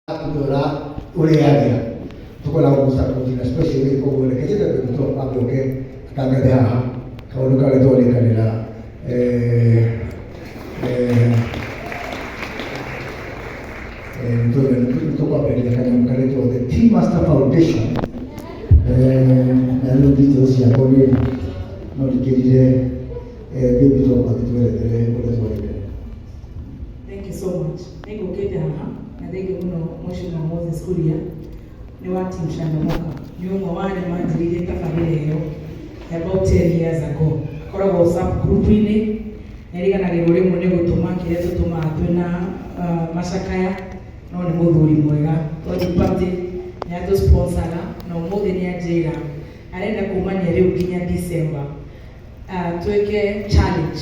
Kũrora ũrĩagĩra tũkoragwo gũsupport na especially koguo reke njĩte Bebito ambe oke atangathe haha kaũndũ karĩa twarĩkanĩra eh, eh, eh, nĩtũkwambĩrĩria kanyamũ karetwo the Tea Master Foundation. Na rĩu details ciakwa nĩ no ndikĩrire Bebito agĩtwerethere ũrĩa twarĩkanĩra. Thank you so much. Nĩngũkĩte haha na thengiũ mũno Mheshimiwa Moses Kuria nĩ wa team Changamuka. Nĩ ũmwe wa arĩa manjĩrĩirie tabarĩra ĩyo about 10 years ago. Akoragwo WhatsApp group-inĩ, nĩ ariganagĩrwo rĩmwe nĩ gũtũma kĩrĩa tũtũmaga twĩna macakaya, no nĩ mũthuri mwega. Twathiĩ party nĩ atũ-sponsoraga na ũmũthĩ nĩ anjĩra arenda kumania rĩu nginya December twĩke challenge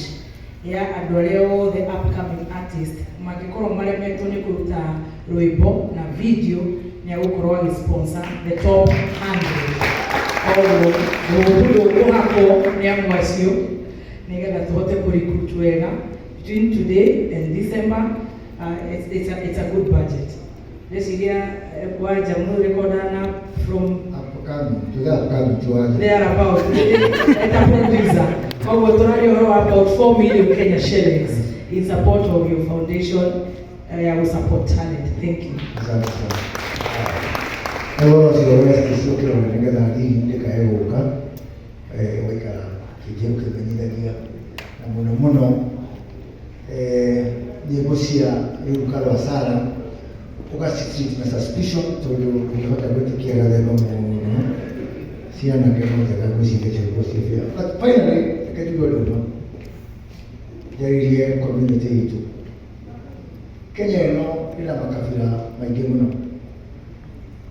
ya andũ arĩa othe upcoming artist mangĩkorwo maremetwo nĩ kũruta rwĩmbo na video, nĩ agũkorwo agĩ sponsor the top 100. Koguo rũhuhu ndũkũhakwo nĩ amwe acio nĩgetha tũhote kũ recruit wega between today and December. It's a good budget. Ndeciria wanja mũrekoda na from upcoming, tuge upcoming ti wanja. There about eta producer, koguo tũraria ũhoro wa about 4 million Kenya shillings in support of your foundation ya gũ support talent. Thank you. Asante sana. Ũhoro ũcio West ũcio ũkĩrora nĩgetha hihi ndĩkae gũka ũgaikara kĩngĩ ũkĩmenyithagia na mũno mũno nyĩmbo cia rũruka rwa Sara ũgacitreat na suspicion tondũ ndũngĩhota gwĩtĩkia gathemba mũno cianake no njega gwĩciria ciĩko ciĩ fair. But finally, reke njuge ũndũ ũmwe njarĩrie community itũ. Kenya ĩno ĩna makabira maingĩ mũno,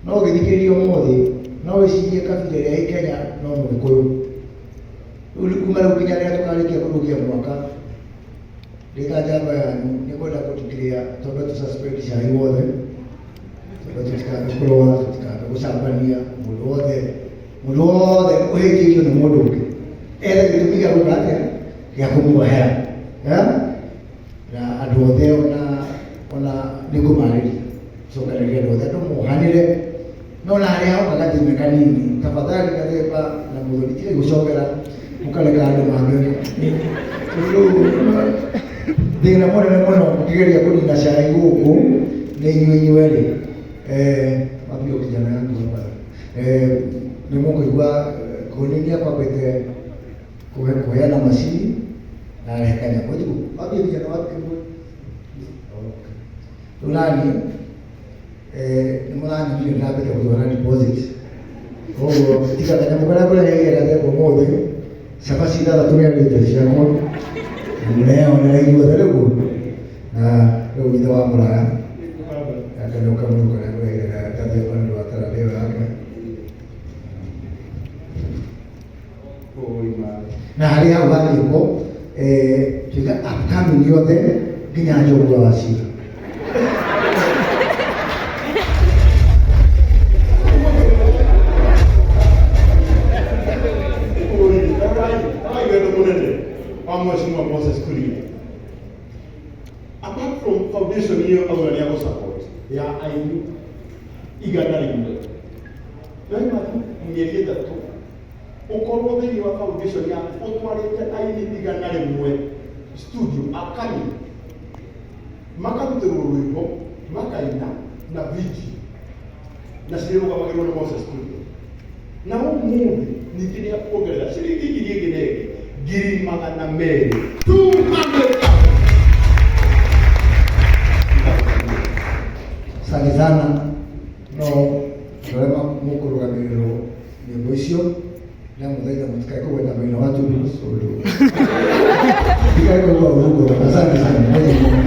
no ũgĩthikĩrĩria ũmũthĩ no wĩcirie kabira ĩrĩa ĩ Kenya no Mũgĩkũyũ. Rĩu kuma rĩu nginya rĩrĩa tũkarĩkia kũrũgia mwaka ndĩ ta njamba yanyu nĩ ngwenda kũndikĩrĩa twambe tũ suspend cai wothe, twambe tũtikambe kũrũa, tũtikambe gũcambania. Mũndũ wothe, mũndũ wothe ũhĩtĩirio nĩ mũndũ ũngĩ ethe gĩtũmi gĩa gwĩka atĩa, gĩa kũmuohera. Eh? Na andũ othe ona nĩ ngũmarĩria cokanĩria andũ othe andũ mohanĩre, no na harĩa hoka gathime kanini tafadhali gathemba na mũthoni tigai gũcokera mũkareka andũ mambe tondũ thĩna mũnene mũno mũkĩgeria kũnina cai gũkũ nĩ inyuĩ inyuerĩ. Wambio kijana yangu hapa nĩ mũkũigua ngũni nĩ akwambĩte kũheana macini na arehe kanyamũ tiguo wambio kijana wambio rĩu nani nĩ mũranyonire ndambĩte gũtwara deposit, koguo tiga kanyamũ karĩa ngũreheire gathemba ũmũthĩ cabaci ithathatũ nĩarĩte ciakwa mũreyonera inyuothe rĩu na rĩu ithe wa mũraya kanyamũ kamwe karĩa ngũreheire gathemba nĩ ũndũ wa taranda ĩyo yake. Na harĩ hau ha nyĩmbo tuiga upcoming yothe nginya Njũgũa wa Cira. Wendo munene wa Mheshimiwa Moses Kuria. Apart from foundation iyo auga nĩ agũ-support ya aini 100, no imagine mĩeri 3 ũkorwo thĩinĩ wa foundation yaku ũtwarĩte aini 100 studio upcoming makarutĩrwo rwĩmbo makaina na video na cirũgamagĩrwo nĩ Moses Kuria. Na ũmũthĩ ningĩ nĩ akuongerera ciringi ngiri ĩngĩ na ĩngĩ 200,000, 200,000. Asante sana no andũ arĩa mũkũrũgamĩrĩrwo nyĩmbo icio ndamũthaitha mũtikae kũgweta maina wa Julius tondũ ndikae kũigua ũru ngoro. Asante sana. Mwenyezi Mungu.